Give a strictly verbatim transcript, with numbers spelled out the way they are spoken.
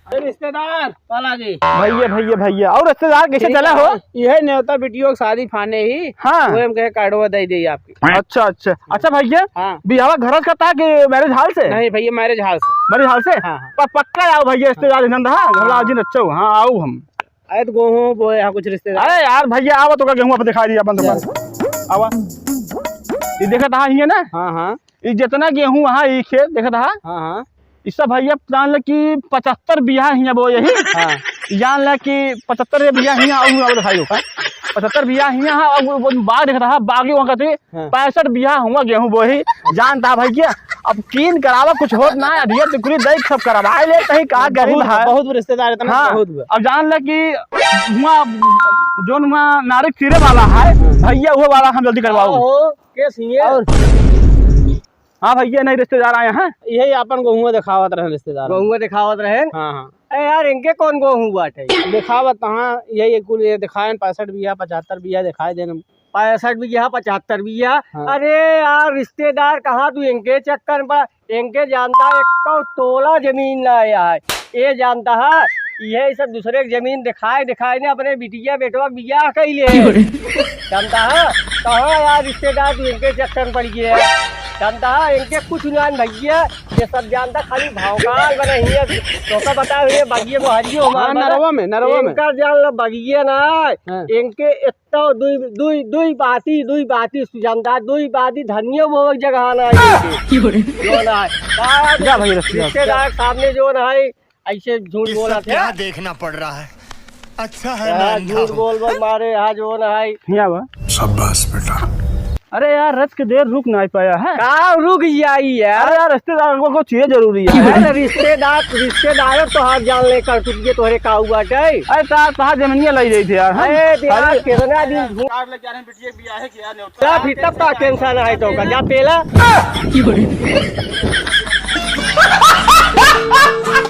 अरे रिश्तेदार, कल आ गए। भैया, भैया, भैया, और रिश्तेदार कैसे ठीक चला है हो? यही नेवता बिटियों की शादी फाने ही। हाँ। वो हम कहे कार्डवा दे दे आपके। अच्छा, अच्छा, अच्छा भैया, हाँ। बियाह घर से करता है कि marriage hall से? नहीं भैया, marriage hall से। Marriage hall से? हाँ, हाँ। पर पक्का आओ भैया, रिश्तेदार इन्हन रहा, घर हाँ। आज दिन अच्छा हो, हाँ, आओ हम। अरे तो गोहूँ बोए, हाँ, कुछ रिश्तेदार। अरे यार भैया, आवा तो का गेहूँ आप दिखाई दिया अपन दुकान। आवा। ये देखत हा, ये ना? हाँ, हाँ। ये जितना गेहूँ वहाँ, ये खेत देखत हा? हाँ, हाँ। ई सब भैया जान ले कि पचहत्तर बीघा हियाँ बोए ही। हाँ। जान ले कि पचहत्तर बीघा हियाँ, और, और दिखाई दो, हाँ? पचहत्तर बीघा हियाँ, हाँ, और वो बाग देखत हा, बागी वहाँ कहते हाँ। पैंसठ बीघा हुआ गेहूँ बोही, जानता भैया। अब कीन करावा कुछ होत ना है, अधिया टुकड़ी दई सब करवाए ले, कहीं कहा गरीब बहुत, है। बहुत रिश्तेदार इतना हाँ, बहुत बा। अब जान ले कि हुआ, जोन हुआ नारिक चीरे वाला है, हाँ। भैया वो वाला हम जल्दी करवाओ। हाँ हो, के सीए? और हाँ भैया, नहीं रिश्तेदार आए हैं। यही अपन गहुआ दिखावत रहे रिश्तेदार। गहुआ दिखावत रहे? हाँ, हाँ। ए यार, इनके कौन गहूँ बाटे? दिखावत हाँ, यही कुल ये दिखाएन, पैंसठ बीघा, पचहत्तर बीघा दिखाई देन। पैंसठ बीघा, पचहत्तर बीघा। हाँ। अरे यार रिश्तेदार, कहाँ तू इनके चक्कर पर, इनके जानता है, एक तोला जमीन ना आया है। ये जानता है, ये सब दूसरे की जमीन दिखाए, दिखाए ने अपने बिटिया बेटवा के बियाह कैले। क्यों रे? जानता है, कहाँ यार रिश्तेदार तू इनके चक्कर में पड़ गया है। जानता है, इनके कुछ ना भैया, ये सब जानता, खाली भौकाल बने ही है। तोका बता हुए बगिए को हरियो हमार हाँ, बने। नरवा में, नरवा में। इनका जान लो बगिए ना, हाँ। इनके इतना दुई, दुई, दुई बाती, दुई बाती सुजानदार, दुई बाती धनियो बोवे जगह ना है इनके। क्यों रे? जो ना है। का जा भाई, रख, जा। रिश्तेदार सामने जो ना है, ऐसे झूठ इस बोला सब क्या था। देखना पड़ रहा है? अच्छा है मैं हाँ, अंधा झूठ हूँ। बोल बोल मारे, हाँ, जो ना है। यहाँ बा। शाबाश बेटा। अरे यार, रच के देर रुक ना पाया है। का रुक जाई यार? अरे यार, रिश्तेदार को, को चाहिए जरूरी है। अरे रिश्तेदार, रिश्तेदार तो हाथ जान ले कर, तुझे तोहरे काऊ बाटे। अरे तार, तार जमीनिया लाई जाई थे यार, हम अरे यार, खाली कितना दिन घूम कार्ड लेके आ रहे हैं, बिटिया के बियाह है कि यार, न्योता। जा फिर तब का टेंशन है तो का, जा पेला।